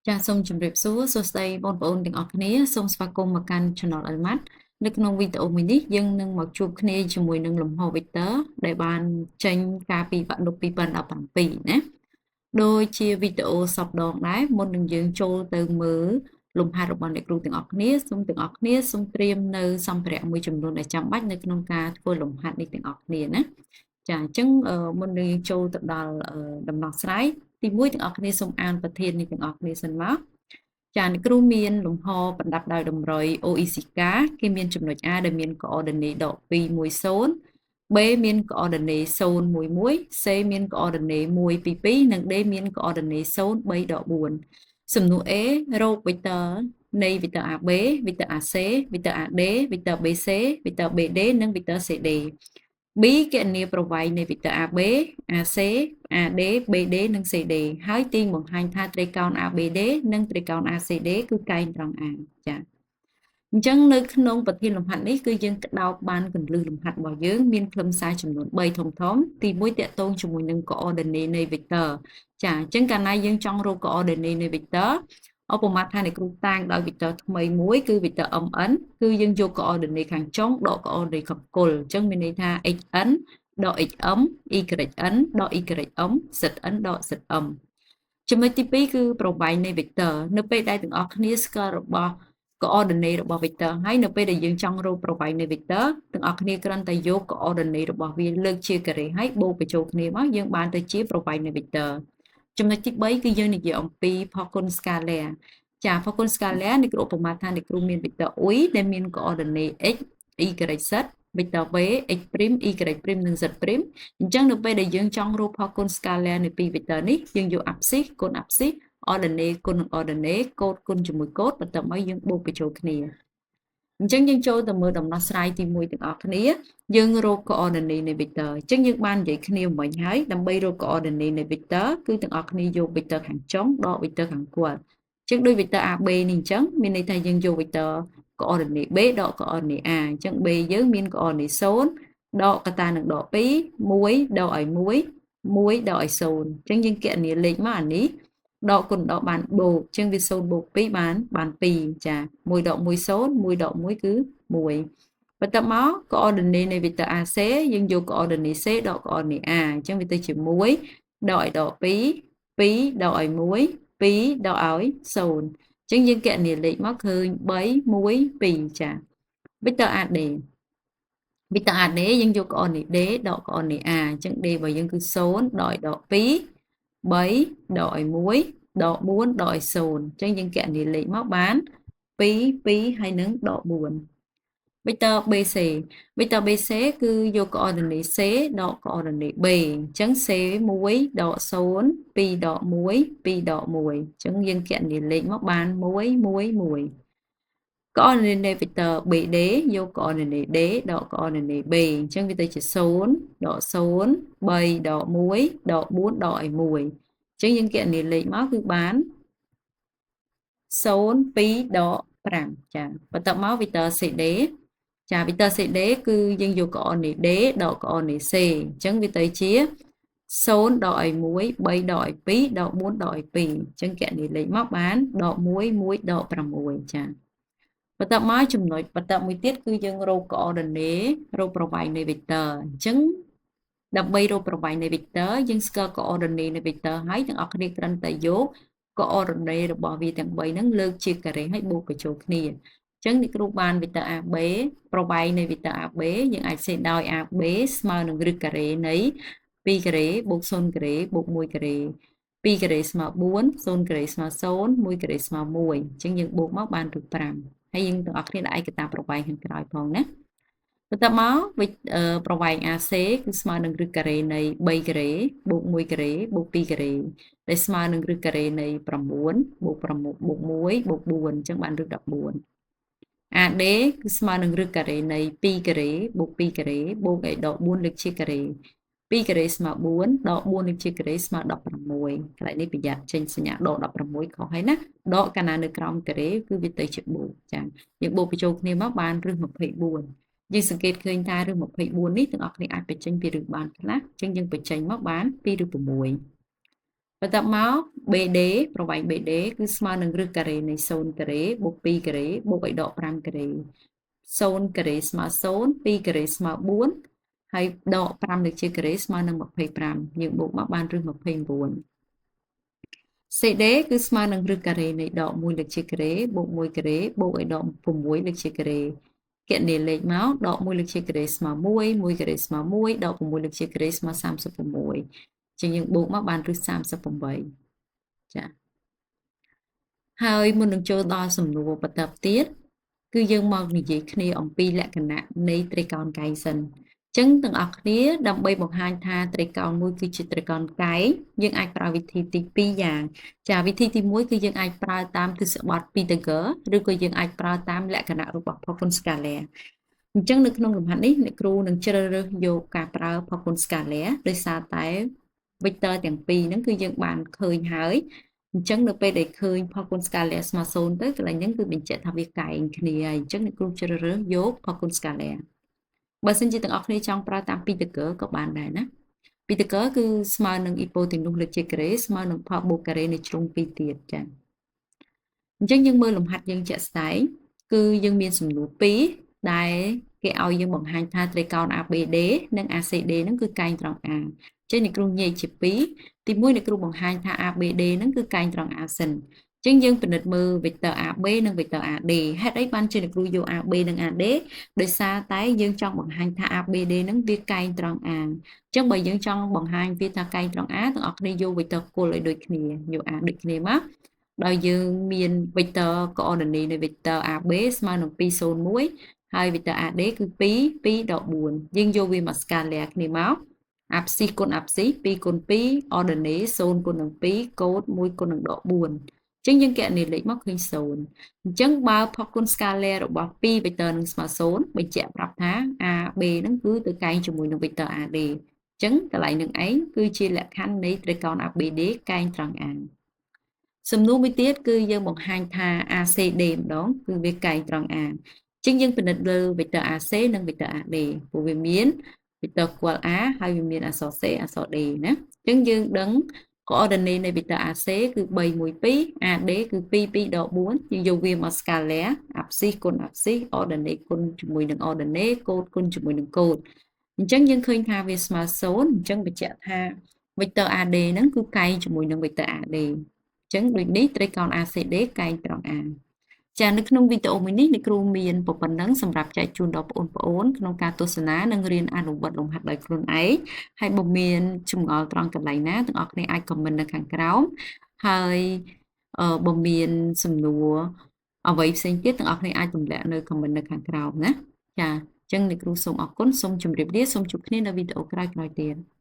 ចាសសូមជម្រាបសួរសួស្តីបងប្អូនទាំងអស់គ្នាសូមស្វាគមន៍មកកាន់ Channel Almat នៅក្នុងវីដេអូមួយនេះយើងនឹងមកជួបគ្នាជាមួយនឹងលំហ vector ដែលបានចេញកាលពីវគ្គ2017ណាដូចជាវីដេអូសពដងដែរមុននឹងយើងចូលទៅមើលលំហាត់របស់អ្នកគ្រូទាំងអស់គ្នាសូមទាំងអស់គ្នាសូមត្រៀមនៅសម្ភារៈមួយចំនួនដែលចាំបាច់នៅក្នុងការធ្វើលំហាត់នេះទាំងអស់គ្នាណាចាអញ្ចឹងមុននឹងយើងចូលទៅដល់ដំណោះស្រាយទី1ទាំងអស់គ្នាសូមអានប្រធាននេះទាំងអស់គ្នាសិនមកចាអ្នកគ្រូមានលំហប្រដាប់ដោយតម្រុយ OECK គេមានចំណុច A ដែលមាន coordinate ដក210 B មាន coordinate 011 C មាន coordinate 122និង D មាន coordinate 0 3ដក4សំណួរ A រក vector នៃ vector AB vector AC vector AD vector BC vector BD និង vector CD B គណនាប្រវែងនៃ vector AB AC AD BD និង CD ហើយទាញបង្ហាញថាត្រីកោណ ABD និងត្រីកោណ ACD គឺកែងត្រង់ A ចា៎អញ្ចឹងនៅក្នុងប្រធានលំហាត់នេះគឺយើងក្តោបបានគន្លឹះលំហាត់របស់យើងមានខ្លឹមសារចំនួន3ធំធំទី1តកតងជាមួយនឹង coordinate នៃ vector ចាអញ្ចឹងកាលណាយើងចង់រក coordinate នៃ vector ឧបមាថាអ្នកគ្រូតាងដោយ vector ថ្មីមួយគឺ vector mn គឺយើងយក coordinate ខាងចុងដក coordinate ខាងគល់អញ្ចឹងមានន័យថា xn ដក xm yn ដក ym zn ដក zm ចំណុចទី2គឺប្រវែងនៃ vector នៅពេលដែលទាំងអស់គ្នាស្គាល់របស់ coordinate របស់ vector ហើយនៅពេលដែលយើងចង់រកប្រវែងនៃ vector ទាំងអស់គ្នាគ្រាន់តែយក coordinate របស់វាលើកជាការ៉េហើយបូកបញ្ចូលគ្នាមកយើងបានទៅជាប្រវែងនៃ vector ចំណុចទី3គឺយើងនិយាយអំពីផលគុណ scalar ចាផលគុណ scalar នេះគ្រូឧបមាថាអ្នកគ្រូមាន vector u ដែលមាន coordinate x y z vector v x' y' និង z' អញ្ចឹងនៅពេលដែលយើងចង់រកផលគុណ scalar នៃពីរ vector នេះយើងយក abscisse គុណ abscisse ordinate គុណនឹង ordinate កូដគុណជាមួយកូដបន្ទាប់មកយើងបូកបញ្ចូលគ្នាអញ្ចឹងយើងចូលទៅមើលដំណោះស្រាយទី1ទាំងអស់គ្នាយើងរក coordinate នៃ vector អញ្ចឹងយើងបាននិយាយគ្នាមិញហើយដើម្បីរក coordinate នៃ vector គឺទាំងអស់គ្នាយក vector ខាងចុងដក vector ខាងគល់អញ្ចឹងដូច vector AB នេះអញ្ចឹងមានន័យថាយើងយក vector coordinate B ដក coordinate A អញ្ចឹង B យើងមាន coordinate 0ដកកតានឹងដក2 1ដកឲ្យ1 1ដកឲ្យ0អញ្ចឹងយើងគណនាលេខមកអានេះដកគុណដកបានបូកអញ្ចឹងវា0បូក2បានបាន2ចា1ដក1 0 1ដក1គឺ1បន្ទាប់មក coordinate នៃ vector AC យើងយក coordinate C ដក coordinate A អញ្ចឹងវាទៅជា1ដកឲ្យដក2 2ដកឲ្យ1 2ដកឲ្យ0អញ្ចឹងយើងគណនាលេខមកឃើញ3 1 2ចា vector AD vector AD យើងយក coordinate D ដក coordinate A អញ្ចឹង D របស់យើងគឺ0ដកឲ្យដក2 3ដកឲ្យ1ដក4ដកឲ្យ0អញ្ចឹងយើងគណនាលេខមកបាន2 2ហើយនឹងដក4 vector BC vector BC គឺយក coordinate C ដក coordinate B អញ្ចឹង C 1ដក0 2ដក1 2ដក1អញ្ចឹងយើងគណនាលេខមកបាន1 1 1 coordinate vector BD យក coordinate D ដក coordinate B អញ្ចឹងវាទៅជា0ដក0 3ដក1ដក4ដកឲ្យ1អញ្ចឹងយើងគណនាលេខមកគឺបាន0 2ដក5ចាបន្ទាប់មក vector CD ចា vector CD គឺយើងយក coordinate D ដក coordinate C អញ្ចឹងវាទៅជា0ដកឲ្យ1 3ដកឲ្យ2ដក4ដកឲ្យ2អញ្ចឹងគណនាលេខមកបានដក1 1ដក6ចាបន្ទាប់មកចំណុចបន្ទាប់មួយទៀតគឺយើងរក coordinate រកប្រវែងនៃ vector អញ្ចឹងដើម្បីរកប្រវែងនៃ vector យើងស្គាល់ coordinate នៃ vector ហើយទាំងអស់គ្នាគ្រាន់តែយក coordinate របស់វាទាំង3ហ្នឹងលើកជាការ៉េហើយបូកបញ្ចូលគ្នាអញ្ចឹងអ្នកគ្រូបាន vector AB ប្រវែងនៃ vector AB យើងអាចសេដោយ AB ស្មើនឹងឫសការ៉េនៃ2ការ៉េបូក0ការ៉េបូក1ការ៉េ2ការ៉េស្មើ4 0ការ៉េស្មើ0 1ការ៉េស្មើ1អញ្ចឹងយើងបូកមកបានឬ5ហើយយើងទាំងអស់គ្នាដាក់ឯកតាប្រវែងខាងក្រោយផងណាបន្ទាប់មកវិប្រវែង AC គឺស្មើនឹងឫសការ៉េនៃ3ការ៉េបូក1ការ៉េបូក2ការ៉េដែលស្មើនឹងឫសការ៉េនៃ9បូក6បូក1បូក4អញ្ចឹងបានឫស14 AD គឺស្មើនឹងឫសការ៉េនៃ2ការ៉េបូក2ការ៉េបូកឲ្យដក4លើកជាការ៉េ2ការ៉េស្មើ4ដក4លើកជាការ៉េស្មើ16កន្លែងនេះប្រយ័ត្នចេញសញ្ញាដក16ខុសហើយណាដកកាលណានៅក្រោមការ៉េគឺវាទៅជាបូកចាយើងបូកបញ្ចូលគ្នាមកបានឫស24យើងសង្កេតឃើញថាឫស24នេះទាំងអស់គ្នាអាចបញ្ចេញពីឫសបានខ្លះអញ្ចឹងយើងបញ្ចេញមកបាន2ឬ6 បន្ទាប់មក BD ប្រវែង BD គឺស្មើនឹងឫសការ៉េនៃ0ការ៉េបូក2ការ៉េបូកឲ្យដក5ការ៉េ0ការ៉េស្មើ0 2ការ៉េស្មើ4ហើយដក5លើកជាការ៉េស្មើនឹង25យើងបូកមកបានឫស29 CD គឺស្មើនឹងឫសការ៉េនៃដក1លើកជាការ៉េបូក1ការ៉េបូកឲ្យដក6លើកជាការ៉េគណនាលេខមកដក1លើកជាការ៉េស្មើ1 1ការ៉េស្មើ1ដក6លើកជាការ៉េស្មើ36ជាងយើងបូកមកបានឫស38ចា៎ហើយមុននឹងចូលដល់សំណួរបន្តទៀតគឺយើងមកនិយាយគ្នាអំពីលក្ខណៈនៃត្រីកោណកែងសិនចឹងទាំងអស់គ្នាដើម្បីបង្ហាញថាត្រីកោណមួយគឺជាត្រីកោណកែងយើងអាចប្រើវិធីទី2យ៉ាងចាវិធីទី1គឺយើងអាចប្រើតាមទិសបទពីតាហ្គ័រឬក៏យើងអាចប្រើតាមលក្ខណៈរបស់ផលគុណស្កាឡាអញ្ចឹងនៅក្នុងលំហាត់នេះអ្នកគ្រូនឹងជ្រើសរើសយកការប្រើផលគុណស្កាឡាដោយសារតែ vector ទាំងពីរហ្នឹងគឺយើងបានឃើញហើយអញ្ចឹងនៅពេលដែលឃើញផលគុណស្កាឡាស្មើ0ទៅកន្លែងហ្នឹងគឺបញ្ជាក់ថាវាកែងគ្នាហើយអញ្ចឹងអ្នកគ្រូជ្រើសរើសយកផលគុណស្កាឡាបើសិនជាទាំងអស់គ្នាចង់ប្រើតាមពីតាហ្គ័រក៏បានដែរណាពីតាហ្គ័រគឺស្មើនឹងអ៊ីប៉ូតេនុសលើកជាការ៉េស្មើនឹងផលបូកការ៉េនៃជ្រុងពីរទៀតចា៎អញ្ចឹងយើងមើលលំហាត់យើងជាក់ស្ដែងគឺយើងមានសំណួរ2ដែលគេឲ្យយើងបង្ហាញថាត្រីកោណ ABD និង ACD ហ្នឹងគឺកែងត្រង់ A ចឹងអ្នកគ្រូញែកជា2ទី1អ្នកគ្រូបង្ហាញថា ABD ហ្នឹងគឺកែងត្រង់ A សិនចឹងយើងពិនិត្យមើល vector AB និង vector AD ហេតុអីបានជាអ្នកគ្រូយក AB និង AD ដោយសារតែយើងចង់បង្ហាញថា ABD ហ្នឹងវាកែងត្រង់ A អញ្ចឹងបើយើងចង់បង្ហាញវាថាកែងត្រង់ A ទាំងអស់គ្នាយក vector គល់ឲ្យដូចគ្នាយក A ដូចគ្នាមកដោយយើងមាន vector coordinate នៃ vector AB ស្មើនឹង201ហើយ vector AD គឺ2 2ដល់4យើងយកវាមក scalar គ្នាមកអាប់ស៊ីសគុណអាប់ស៊ីស2គុណ2 ordinate 0គុណនឹង2កូដ1គុណនឹងដក4ចឹងយើងគណនាលេខមកឃើញ0អញ្ចឹងបើផលគុណ scalar របស់2 vector នឹងស្មើ0បញ្ជាក់ប្រាប់ថា AB ហ្នឹងគឺទៅកែងជាមួយនឹង vector AD អញ្ចឹងកន្លែងនឹងឯងគឺជាលក្ខខណ្ឌនៃត្រីកោណ ABD កែងត្រង់ A សំណួរមួយទៀតគឺយើងបង្ហាញថា ACD ម្ដងគឺវាកែងត្រង់ A អញ្ចឹងយើងពិនិត្យលើ vector AC និង vector AD ព្រោះវាមាន vector គល់ A ហើយវាមានអក្សរ C អក្សរ D ណាអញ្ចឹងយើងដឹង coordinate នៃ vector AC គឺ3 1 2 AD គឺ2 2ដល់4យើងយកវាមក scalar អាប់ស៊ីសគុណអាប់ស៊ីស ordinate គុណជាមួយនឹង ordinate កូដគុណជាមួយនឹងកូដអញ្ចឹងយើងឃើញថាវាស្មើ0អញ្ចឹងបញ្ជាក់ថា vector AD ហ្នឹងគឺកែងជាមួយនឹង vector AD អញ្ចឹងដូចនេះត្រីកោណ ACD កែងត្រង់ A ចានៅក្នុងវីដេអូមួយនេះអ្នកគ្រូមានប៉ុណ្ណឹងសម្រាប់ចែកជូនដល់បងប្អូនក្នុងការទស្សនានិងរៀនអនុវត្តលំហាត់ដោយខ្លួនឯងហើយបើមានចម្ងល់ត្រង់កន្លែងណាទាំងអស់គ្នាអាច comment នៅខាងក្រោមហើយបើមានសំណួរអ្វីផ្សេងទៀតទាំងអស់គ្នាអាចទម្លាក់នៅ comment នៅខាងក្រោមណាចាអញ្ចឹងអ្នកគ្រូសូមអរគុណសូមជម្រាបលាសូមជួបគ្នានៅវីដេអូក្រោយៗទៀត។